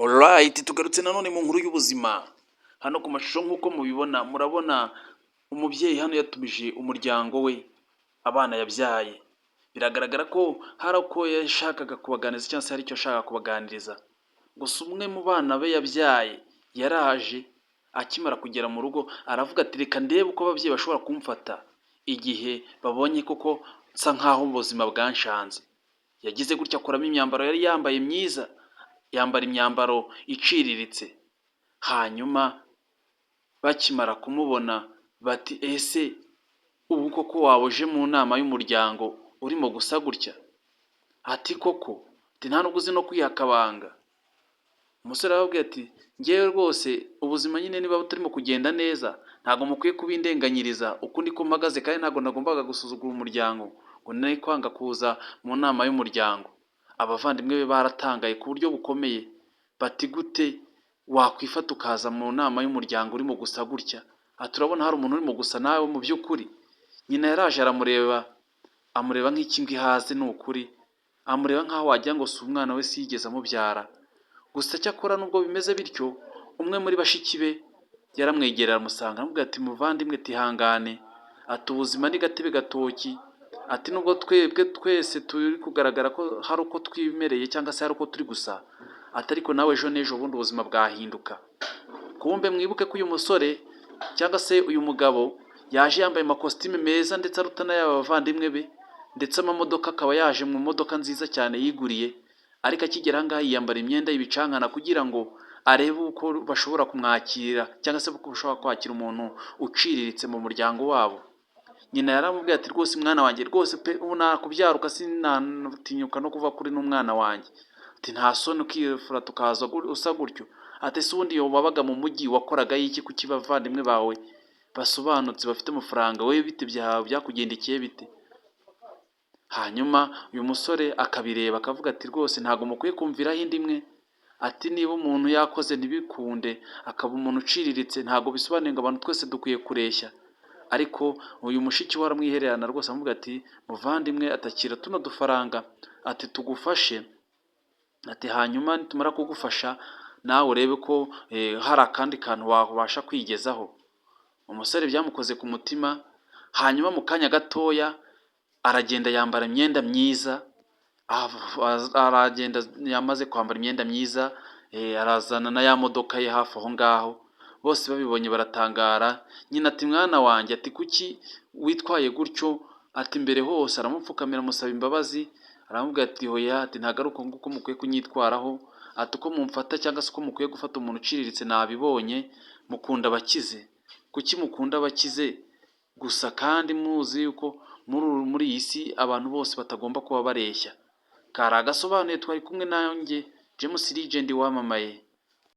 Alright, tugarutse nanone mu nkuru y'ubuzima. Hano ku mashusho nk'uko mubibona, murabona umubyeyi hano yatumije umuryango we, abana yabyaye. Biragaragara ko hari uko yashakaga kubaganiriza cyangwa se hari icyo yashakaga kubaganiriza. Gusa umwe mu bana be yabyaye yaraje, akimara kugera mu rugo aravuga ati: "Reka ndebe uko ababyeyi bashobora kumfata igihe babonye koko nsa nkaho ubuzima bwanshanze." Yagize gutya akuramo imyambaro yari yambaye myiza, yambara imyambaro iciriritse. Hanyuma bakimara kumubona bati: "Ese ubu koko waba uje mu nama y'umuryango urimo gusa gutya?" Ati: "Koko?" Ati: "Nta nubwo uzi no kwiha akabanga." Umusore arababwira ati: "Ngewe rwose ubuzima nyine niba butarimo kugenda neza, ntabwo mukwiye kubindenganyiriza, uku niko mpagaze, kandi ntabwo nagombaga gusuzugura umuryango ngo ne kwanga kuza mu nama y'umuryango." Abavandimwe be baratangaye ku buryo bukomeye, bati: "Gute wakwifata ukaza mu nama y'umuryango urimo gusa gutya?" Ati: "Urabona hari umuntu urimo gusa nawe mu by'ukuri?" Nyina yaraje aramureba, amureba nk'ikimbwa ihaze, ni ukuri amureba nk'aho wagira ngo si umwana we, si yigeze amubyara. Gusa cyakora nubwo bimeze bityo, umwe muri bashiki be yaramwegereye, aramusanga, aramubwira ati: "Muvandimwe, tihangane," ati: "Ubuzima ni gatebe gatoki," ati: "Nubwo twebwe twese turi kugaragara ko hari uko twimereye cyangwa se hari uko turi gusa," ati: "ariko nawe ejo n'ejo bundi ubuzima bwahinduka." Kumbe mwibuke ko uyu musore cyangwa se uyu mugabo yaje yambaye amakositimu meza, ndetse aruta n'ay'aba bavandimwe be, ndetse amamodoka akaba yaje mu modoka nziza cyane yiguriye, ariko akigera aha ngaha yiyambara imyenda y'ibicankana kugira ngo arebe uko bashobora kumwakira cyangwa se uko bashobora kwakira umuntu uciriritse mu muryango wabo. Nyina yaramubwiye ati: "Rwose mwana wanjye, rwose pe, ubu nakubyaruka sinatinyuka no kuva kuri n'umwana wanjye." Ati: "Nta soni ukifura tukaza usa gutyo?" Ati: "Ese ubundi iyo wabaga mu mujyi wakoraga iki? Kuki bavandimwe bawe basobanutse bafite amafaranga, wowe bite byawe, byakugendekeye bite?" Hanyuma uyu musore akabireba akavuga ati: "Rwose ntabwo mukwiye kumviraho indi imwe." Ati: "Niba umuntu yakoze ntibikunde, akaba umuntu uciriritse, ntabwo bisobanuye ngo abantu twese dukwiye kureshya." Ariko uyu mushiki we aramwihererana rwose, amubwira ati: "Muvandimwe," atakira tuno dufaranga, ati: "Tugufashe," ati: "hanyuma nitumara kugufasha nawe urebe ko hari akandi kantu wabasha kwigezaho." Umusore byamukoze ku mutima, hanyuma mu kanya gatoya aragenda yambara imyenda myiza, aragenda yamaze kwambara imyenda myiza, arazana na ya modoka ye hafi aho ngaho, bose babibonye baratangara. Nyina ati: "Mwana wanjye," ati: "kuki witwaye gutyo?" Ati: "Mbere hose." Aramupfukamira, amusaba imbabazi, aramubwira ati: "Hoya," ati: "ntabwo ari uko nguko mukwiye kunyitwaraho," ati: "uko mumfata cyangwa se uko mukwiye gufata umuntu uciriritse nabibonye, mukunda abakize. Kuki mukunda abakize gusa kandi muzi yuko muri iyi si abantu bose batagomba kuba bareshya?" Kari agasobanuye, twari kumwe nanjye James Legend wamamaye.